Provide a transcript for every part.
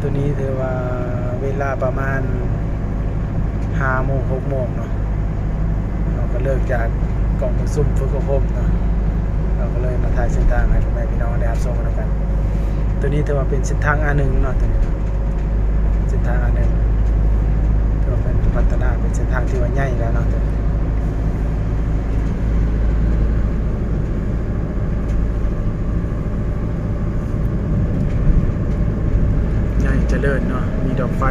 ໂຕນີ້ຖືວ່າເວລາປະມານຫ້າໂມງ ຫົກໂມງເນາະ, ເຮົາກໍເລີກຈາກກອງປະຊຸມຝຶກອົບຮົມເນາະ, ເຮົາກໍເລີຍມາຖ່າຍເສັ້ນທາງໃຫ້ພໍ່ແມ່ພີ່ນ້ອງໄດ້ຮັບຊົມນຳກັນ. ໂຕນີ້ຖືວ່າເປັນເສັ້ນທາງ ອາໜຶ່ງ ເນາະ, ໂຕນີ້ເປັນເສັ້ນທາງ ອາໜຶ່ງ ຖືວ່າເປັນພັດທະນາ ເປັນເສັ້ນທາງທີ່ວ່າໃຫຍ່ແລ້ວເນາະ. ໃຫຍ່ຈະເລີນເນາະ, ມີດອກໄຟ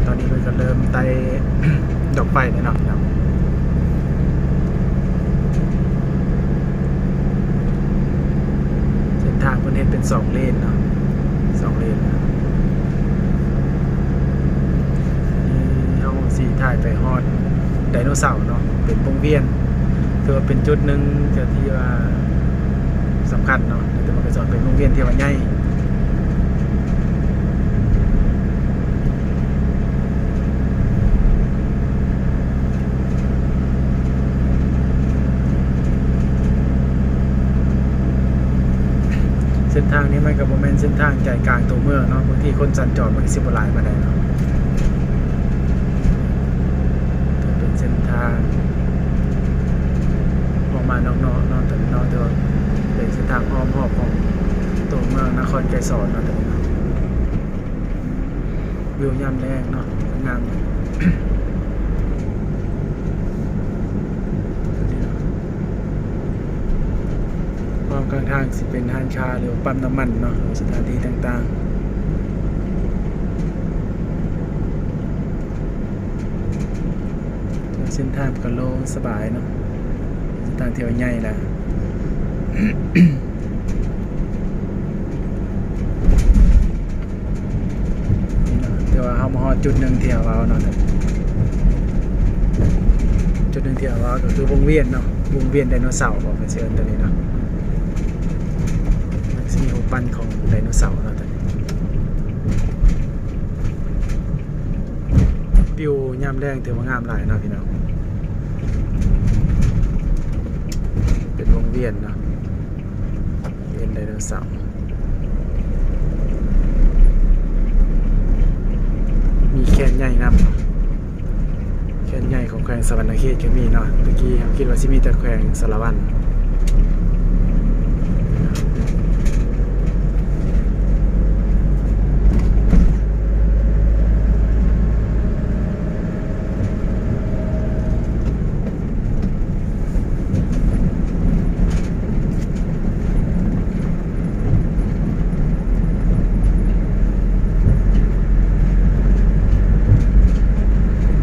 ຕອນນີ້ເພິ່ນກໍເລີ່ມໄຕ່ດອກໄຟແລ້ວເນາະ. ເສັ້ນທາງເພິ່ນເຮັດເປັນສອງເລນເນາະ, ສອງເລນ. ນີ້ເຮົາຊິຖ່າຍໄປຮອດໄດໂນເສົາເນາະ, ເປັນວົງວຽນ ຖືວ່າເປັນຈຸດໜຶ່ງທີ່ວ່າສຳຄັນເນາະ, ແຕ່ມັນກໍຈະເປັນວົງວຽນທີ່ວ່າໃຫຍ່. ເສັ້ນທາງນີ້ມັນກໍບໍ່ແມ່ນເສັ້ນທາງໃຈກາງຕົວເມືອງເນາະ, ບາງທີຄົນສັນຈອນມັນກໍຊິບໍ່ຫຼາຍປານໃດເນາະ. ເປັນເສັ້ນທາງອອກມານອກໆເນາະ, ແຕ່ເນາະ ແຕ່ວ່າເປັນເສັ້ນທາງອ້ອມຮອບຂອງຕົວເມືອງນະຄອນໄກສອນເນາະ ແຕ່ເນາະ. ວິວຍາມແລງເນາະ ງາມເນາະ. ອ້ອມຂ້າງທາງຊິເປັນຮ້ານຄ້າ ຫຼືວ່າປ້ຳນ້ຳມັນເນາະ ຫຼືວ່າສະຖານທີ່ຕ່າງໆ. ເສັ້ນທາງກໍໂລ່ງສະບາຍເນາະ, ເສັ້ນທາງທີ່ວ່າໃຫຍ່ແລ້ວ. ແຕ່ວ່າເຮົາມາຮອດຈຸດໜຶ່ງທີ່ເຮົາເວົ້າເນາະ, ຈຸດໜຶ່ງທີ່ເຮົາເວົ້າກໍຄືວົງວຽນເນາະ, ວົງວຽນໄດໂນເສົາ ເວົ້າເປັນຊື່ໂຕນີ້ເນາະ, ມັນຊິມີຮູບປັ້ນຂອງໄດໂນເສົາເນາະ. ວິວຍາມແລງຖືວ່າງາມຫຼາຍເນາະພີ່ນ້ອງ, ເປັນວົງວຽນເນາະ. ເປັນໄດໂນເສົາ ມີແຄນໃຫຍ່ນຳເນາະ, ແຄນໃຫຍ່ຂອງແຂວງສະຫວັນນະເຂດກໍມີເນາະ. ຕະກີ້ເຮົາຄິດວ່າຊິມີແຕ່ແຂວງສາລະວັນ.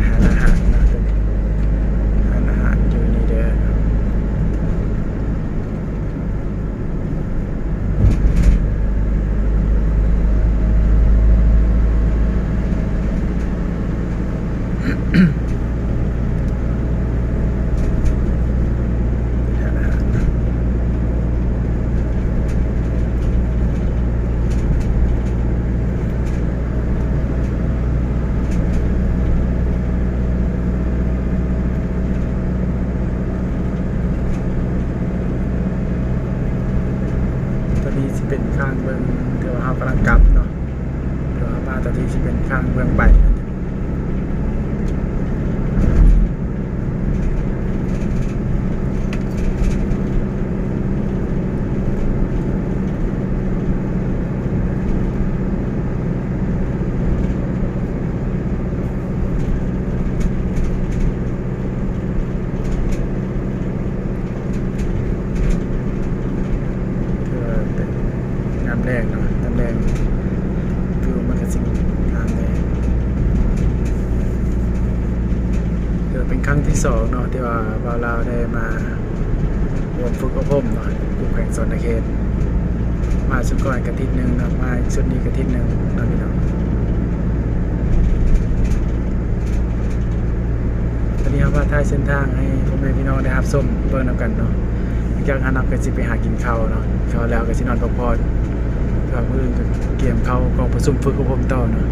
ຮ້ານອາຫານເນາະ ໂຕນີ້ ຮ້ານອາຫານຢູ່ນີ້ເດີ. ຕອນນີ້ຊິເປັນຂ້າງເບິ່ງ ແຕ່ວ່າເຮົາກຳລັງກັບເນາະ, ແຕ່ວ່າມາຕອນນີ້ຊິເປັນຂ້າງເບື້ອງໄປ. ຖືວ່າເປັນຍາມແລງເນາະ, ຍາມແລງວິວມັນກະຊິງາມແດ່. ຖືວ່າເປັນຄັ້ງທີສອງເນາະ ທີ່ວ່າບ່າວລາວໄດ້ມາ ຮ່ວມຝຶກອົບຮົມເນາະ ຢູ່ແຂວງສະຫວັນນະເຂດ. ມາຊຸດກ່ອນກະທິດໜຶ່ງເນາະ, ມາຊຸດນີ້ກະທິດໜຶ່ງເນາະພີ່ນ້ອງ. ຕອນນີ້ເຮົາມາຖ່າຍເສັ້ນທາງໃຫ້ພໍ່ແມ່ພີ່ນ້ອງໄດ້ຮັບຊົມເບິ່ງນຳກັນເນາະ. ຫຼັງຈາກນັ້ນເຮົາກະຊິໄປຫາກິນເຂົ້າເນາະ, ເຂົ້າແລ້ວກະຊິນອນພັກຜ່ອນ ເພື່ອມື້ອື່ນກະກຽມເຂົ້າກອງປະຊຸມຝຶກອົບຮົມຕໍ່ເນາະ.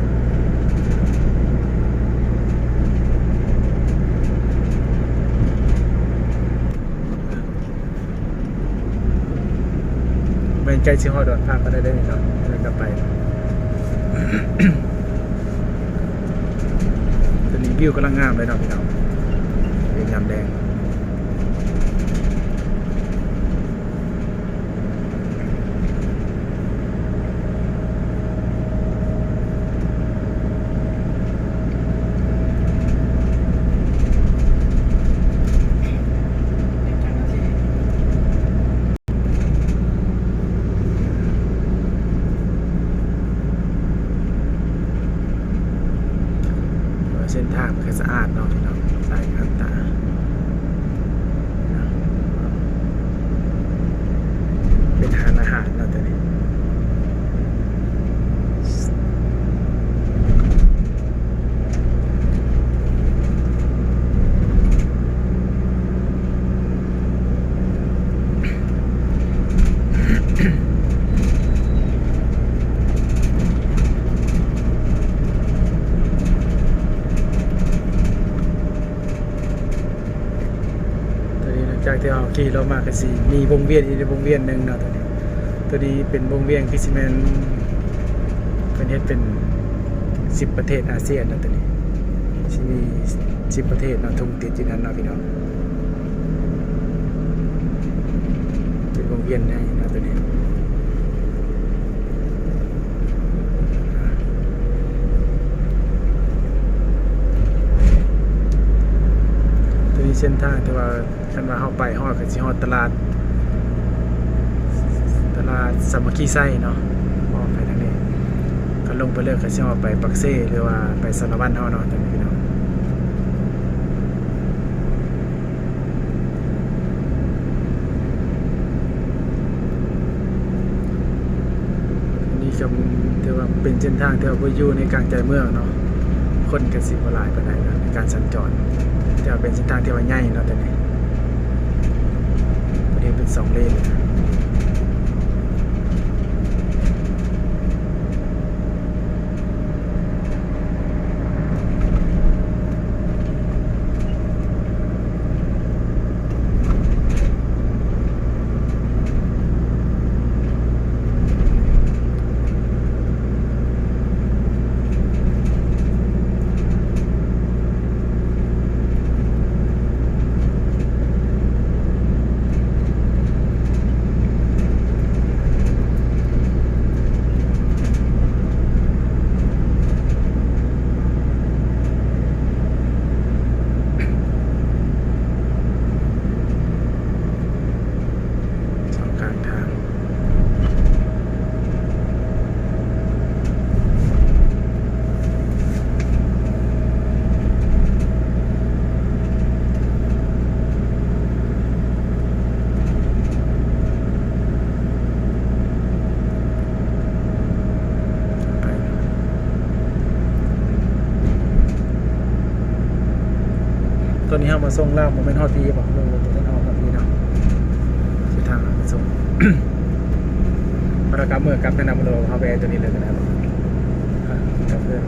ບັນ ໃກ້ຊິຮອດດອນພາກກໍໄດ້ເດີເນາະ ແລ້ວກໍໄປ. ຕອນນີ້ວິວກຳລັງງາມເລີຍເນາະພີ່ນ້ອງ ເປັນຍາມແລງ. ເສັ້ນທາງມັນກໍສະອາດເນາະພີ່ນ້ອງ ໃສງາມຕາ ເປັນຮ້ານອາຫານເນາະໂຕນີ້. ຕອນນີ້ຫຼັງຈາກທີ່ເຮົາຂີ່ລົງມາ ກໍຊິມີວົງວຽນອີກວົງວຽນໜຶ່ງເນາະ ໂຕນີ້. ໂຕນີ້ເປັນວົງວຽນ ຄືຊິແມ່ນເພິ່ນເຮັດເປັນສິບປະເທດອາຊຽນເນາະ ໂຕນີ້ ຊິມີສິບປະເທດເນາະ ທຸງຕິດຢູ່ນັ້ນເນາະພີ່ນ້ອງ. ເປັນວົງວຽນໃຫຍ່ເນາະໂຕນີ້. ໂຕນີ້ເສັ້ນທາງທີ່ວ່າ ຄັນວ່າເຮົາໄປຮອດກໍຊິຮອດຕະຫຼາດ ຕະຫຼາດສາມັກຄີໄຊເນາະ ອອກໄປທາງນີ້. ຄັນລົງໄປເລີກກໍຊິຮອດໄປປາກເຊ ຫຼືວ່າໄປສາລະວັນເຮົາເນາະ ໂຕນີ້ພີ່ນ້ອງ. ອັນນີ້ກໍຖືວ່າເປັນເສັ້ນທາງທີ່ວ່າບໍ່ຢູ່ໃນກາງໃຈເມືອງເນາະ ຄົນກໍຊິບໍ່ຫຼາຍປານໃດເນາະໃນການສັນຈອນ ແຕ່ວ່າເປັນເສັ້ນທາງທີ່ວ່າໃຫຍ່ເນາະ ໂຕນີ້ ເພິ່ນເຮັດເປັນສອງເລນ. ສອງຂ້າງທາງ. ໄປ ຕອນນີ້ເຮົາມາສົ່ງລາວ ບໍ່ແມ່ນຮອດພີ້ບໍ? ລົງລົງໄປທາງອອກມາພີ້ເນາະ ເສັ້ນທາງເຮົາໄປສົ່ງ ເຮົາກັບເມືອກັບແນະນຳ ເຮົາແວ່ໂຕນີ້ເລີຍກໍໄດ້ບໍ? ກັບເຮືອນ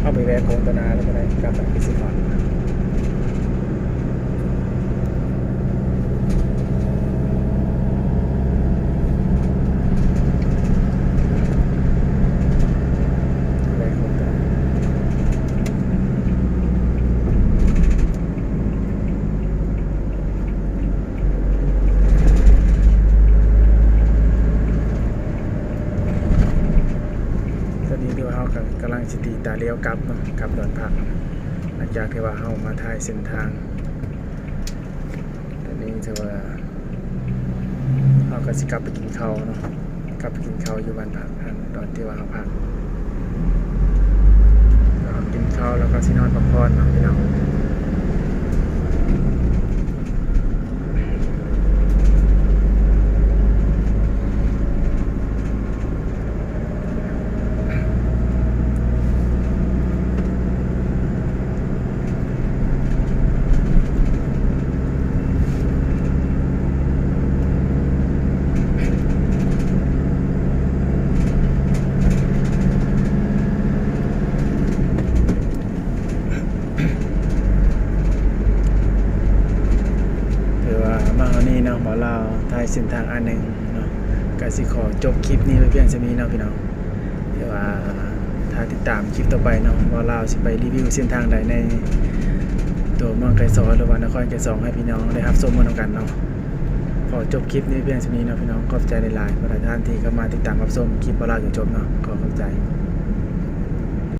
ເຮົາໄປແວ່ໂຄງຕະນາແລ້ວກໍໄດ້ ກັບໄປຄືຊິຮອດ. ຕອນນີ້ຖືວ່າເຮົາກໍກຳລັງຊິຕີຕາລ້ຽວກັບເນາະ ກັບດອນພາກ ຫຼັງຈາກທີ່ວ່າເຮົາມາຖ່າຍເສັ້ນທາງ. ຕອນນີ້ຖືວ່າເຮົາກໍຊິກັບໄປກິນເຂົ້າເນາະ ກັບໄປກິນເຂົ້າຢູ່ບ້ານພັກ ອັນຕອນທີ່ວ່າເຮົາພັກ ເຮົາກິນເຂົ້າແລ້ວກໍຊິນອນພັກຜ່ອນເນາະພີ່ນ້ອງ. ເ ອ່າ ຖ່າຍເສັ້ນທາງ ອາ ໜຶ່ງເນາະ ກະຊິຂໍຈົບຄລິບນີ້ໄວ້ພຽງສ່ຳນີ້ເນາະພີ່ນ້ອງ. ແຕ່ວ່າຖ້າຕິດຕາມຄລິບຕໍ່ໄປເນາະ ວ່າລາວຊິໄປຣີວິວເສັ້ນທາງໃດໃນຕົວເມືອງໄກສອນ ຫຼືວ່ານະຄອນໄກສອນ ໃຫ້ພີ່ນ້ອງໄດ້ຮັບຊົມມານຳກັນເນາະ. ຂໍຈົບຄລິບນີ້ພຽງສ່ຳນີ້ເນາະພີ່ນ້ອງ. ຂອບໃຈຫຼາຍໆ ທຸກທ່ານທີ່ເຂົ້າມາຕິດຕາມຮັບຊົມຄລິບບ່າວລາວຈົນຈົບເນາະ. ຂໍຂອບໃຈ.